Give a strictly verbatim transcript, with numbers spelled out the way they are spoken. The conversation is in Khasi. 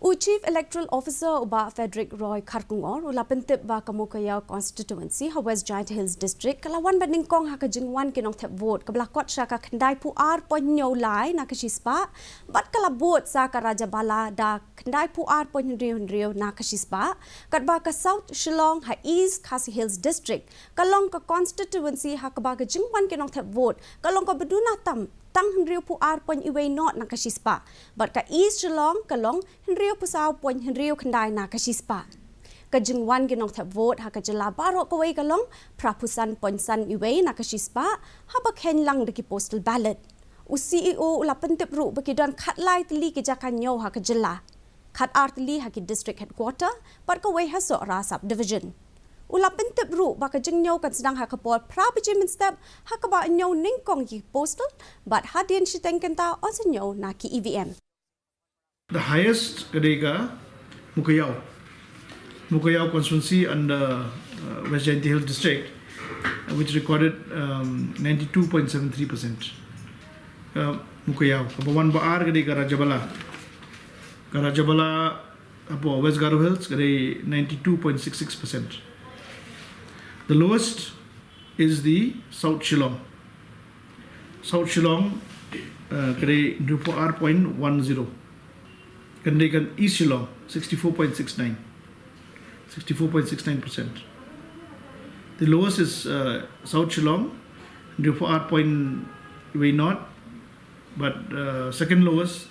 U Chief Electoral Officer u Bah Frederick Roy Kharkongor u la pyntip ba ka Mowkaiaw Constituency ha West Jaintia Hills District ka la wan banyngkong ha ka jingwan ki nongthep vote kaba la kot sha ka khyndai phew ar point hynñiew lai na ka shispah, bad ka la bud sa ka Rajabala da khyndai phew ar point hynriew hynriew na ka shispah, katba ka South Shillong ha East Khasi Hills District ka long ka constituency ha kaba ka jingwan ki nongthep vote ka long kaba duna tam, tang hynriew phew ar point wei nought na ka shispah, bad ka East Shillong ka long hynriew phew saw point hynriew khyndai na ka shispah. Ka jingwan ki nongthep vote ha ka jylla baroh kawei ka long phra phew san point san wei na ka shispah, haba kheiñ lang da ki postal ballot. U C E O u la pyntip ruh ba ki don khatlai tylli ki jaka hynñiew ha ka jylla, khatar tylli ha ki district headquarter, bad kawei ha Sohra Sub Division. U la pyntip ruh ba ka jinghynñiew kan sdang ha ka por phra baje mynstep, ha kaba hynñiew nyngkong ki postal, bad hadien shiteng kynta yn sa hynñiew na ki E V M. The highest ka dei ka Mowkaiaw. Mowkaiaw constituency under uh, West Jaintia Hills District, uh, which recorded um, ninety-two point seven three percent. Uh, Mowkaiaw. Kaba wan ba ar ka dei ka Rajabala. Ka Rajabala hapoh West Garo Hills ka dei ninety-two point six six percent. The lowest is the South Shillong. South Shillong uh, ka dei hynriew phew ar point one zero. Kan dei kan East Shillong, sixty-four point six nine. Sixty-four point six nine percent. The lowest is uh, South Shillong, hynriew phew ar point wei nought. But uh, second lowest